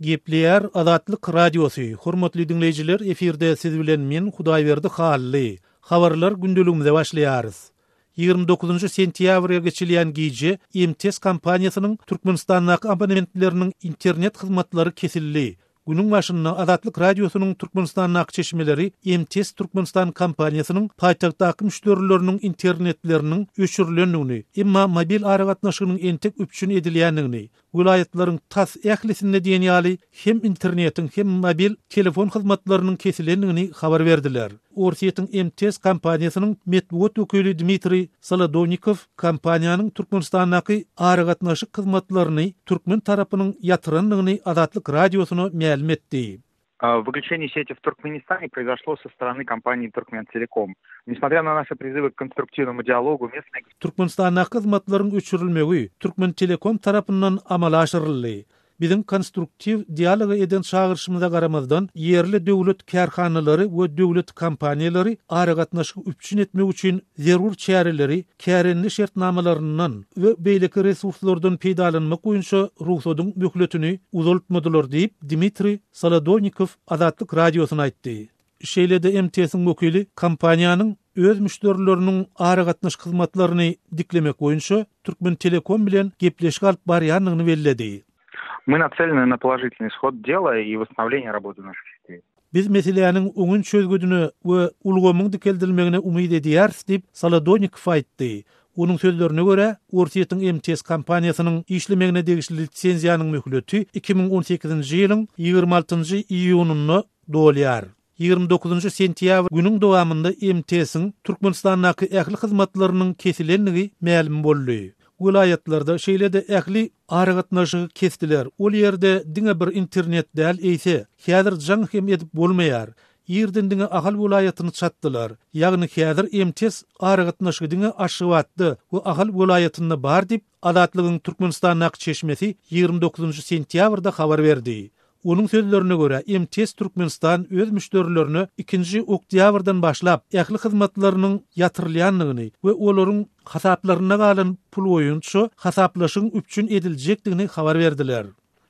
Gepleýär Azatlyk Radiosy, Hormatly diňleýjiler, efirde siz bilen men Hudaýberdi Hally. Habarlar gündeligimize başlaýarys. 29 sentýabrga geçilýän gije MTS kompaniýasynyň Türkmenistandaky abonementleriniň internet hyzmatlary kesildi. Günüň başynda Azatlyk Radiosynyň Türkmenistandaky çeşmeleri MTS Türkmenistan kompaniýasynyň paýtagtdaky müşderileriniň internetleriniň öçürilendigini, emma mobil aragatnaşygynyň entek üpjün edilýändigini, welaýatlaryň tas ählisinde diýen ýaly hem internetiň, hem mobil telefon hyzmatlarynyň kesilendigini habar berdiler. Orsýetiň MTS kompaniýasynyň metbugat wekili Dmitriý Solodownikow kompaniýanyň Türkmenistandaky aragatnaşyk hyzmatlaryny türkmen tarapynyň ýatyrandygyny Azatlyk Radiosyna mälim etdi. Выключение сети в Туркменистане произошло со стороны компании Туркментелеком. Несмотря на наши призывы к конструктивному диалогу, местные... Türkmenistandaky hyzmatlaryň öçürilmegi Türkmentelekom tarapyndan amala aşyryldy. Biziň konstruktiw dialoga eden çagyryşymyza garamazdan, ýerli döwlet kärhanalary we döwlet kompaniýalary aragatnaşygy üpjün etmek üçin zerur çäreleri kärende şertnamalaryndan we beýleki resurslardan peýdalanmak boýunça rugsadyň möhletini uzaltmadylar diýip, Dmitriý Solodownikow Azatlyk Radiosyna aýtdy. Şeýle-de MTS-iň wekili kompaniýanyň öz müşderileriniň aragatnaşyk hyzmatlaryny diklemek boýunça Türkmentelekom bilen gepleşik alyp barýandygyny belledi. Мы нацелены на положительный исход дела и восстановление работы наших сетей. Biz meseläniň oňyn çözgüdine we ulgamyň dikeldilmegine umyt edýäris diýip, Solodonnikow aýtdy. Onuň sözlerine görä, Orsýetiň MTS kompaniýasynyň işlemegine degişli lisenziýanyň möhleti 2018-nji ýylyň 26-njy iýunynda dolýar. 29-njy sentýabr günüň dowamynda MTS-iň Türkmenistandaky ähli hyzmatlarynyň kesilendigi mälim boldy. Welaýatlarda şeýle-de ähli aragatnaşygy kesdiler. Ol ýerde diňe bir internet däl, eýse, häzir jaň hem edip bolmaýar. Irden diňe Ahal welaýatyny çatdylar. Ýagny häzir MTS aragatnaşygy diňe Aşgabatda we Ahal welaýatynda bar diýip, Azatlygyň Türkmenistandaky çeşmesi 29-njy sentýabrda habar berdi. Onuň sözlerine görä, MTS Türkmenistan öz müşderilerine ikinji oktýabrdan başlap ähli hyzmatlarynyň ýatyrylýandygyny we olaryň hasaplarynda galan pul boýunça hasaplaşygyň üpjün ediljekdigini habar berdiler.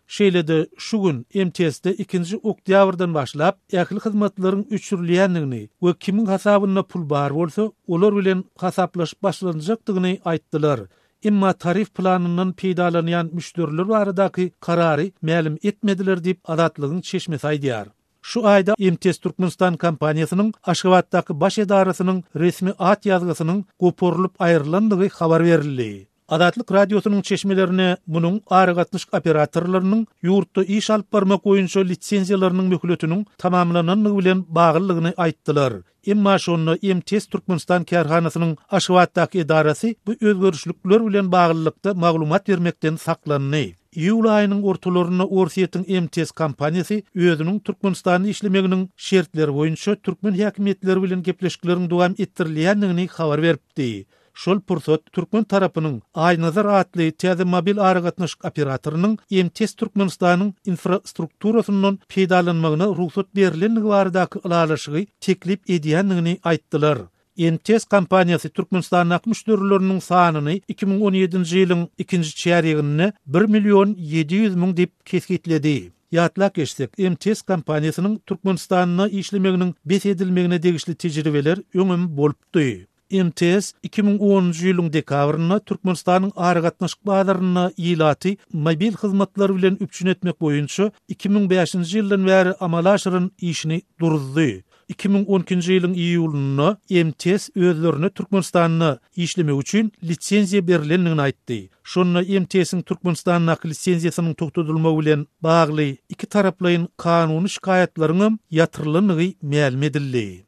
Şeýle-de, şu gün MTS-de ikinji oktýabrdan başlap ähli hyzmatlaryň öçürilýändigini we kimiň hasabynda pul bar bolsa, olar bilen hasaplaşyp başlanjakdygyny aýtdylar. Emma tarif planyndan peýdalanýan müşderiler baradaky karary mälim etmediler diýip, Azatlygyň çeşmesi aýdýar. Şu aýda MTS Türkmenistan kompaniýasynyň Aşgabatdaky baş edarasynyň resmi at ýazgysynyň goparylyp aýrylandygy habar berildi. Azatlyk Radiosynyň çeşmelerine munuň aragatnaşyk operatorlarynyň ýurtda iş alyp barmak boýunça lisenziýalarynyň möhletiniň tamamlanandygy bilen baglydygyny aýtdylar. Emma şonda MTS Türkmenistan kärhanasynyň Aşgabatdaky edarasy bu özgerişlikler bilen baglylykda maglumat bermekden saklandy. Iýul aýynyň ortalarynda Orsýetiň MTS kompaniýasy özüniň Türkmenistanda işlemeginiň şertleri boýunça türkmen häkimiýetleri bilen gepleşikleriň dowam etdirilýändigini habar beripdi. Şol pursat türkmen tarapynyň Aýnazar atly täze mobil aragatnaşyk operatorynyň MTS Türkmenistanyň infrastrukturasyndan peýdalanmagyna rugsat berlendigi baradaky ylalaşygy teklip edýändigini aýtdylar. MTS kompaniýasy Türkmenistandaky müşderileriniň sanyny 2017-nji ýylyň ikinji çärýeginde bir million 700 müň diýip kesgitledi. Ýatlap geçsek, MTS kompaniýasynyň Türkmenistanda işlemeginiň bes edilmegine degişli tejribeler öňem bolupdy. MTS 2010-njy ýylyň dekabrynda Türkmenistanyň aragatnaşyk bazarynda ilaty mobil hyzmatlar bilen üpjün etmek boýunça 2005-nji ýyldan bäri amala aşyran işini duruzdy. 2012-nji ýylyň iýulynda MTS özlerine Türkmenistanda işlemek üçin lisenziýa berlendigini aýtdy. Şonda MTS-iň Türkmenistandaky lisenziýasynyň togtadylmagy bilen bagly ikitaraplaýyn kanuny şikaýatlaryňam ýatyrylandygy mälim edildi.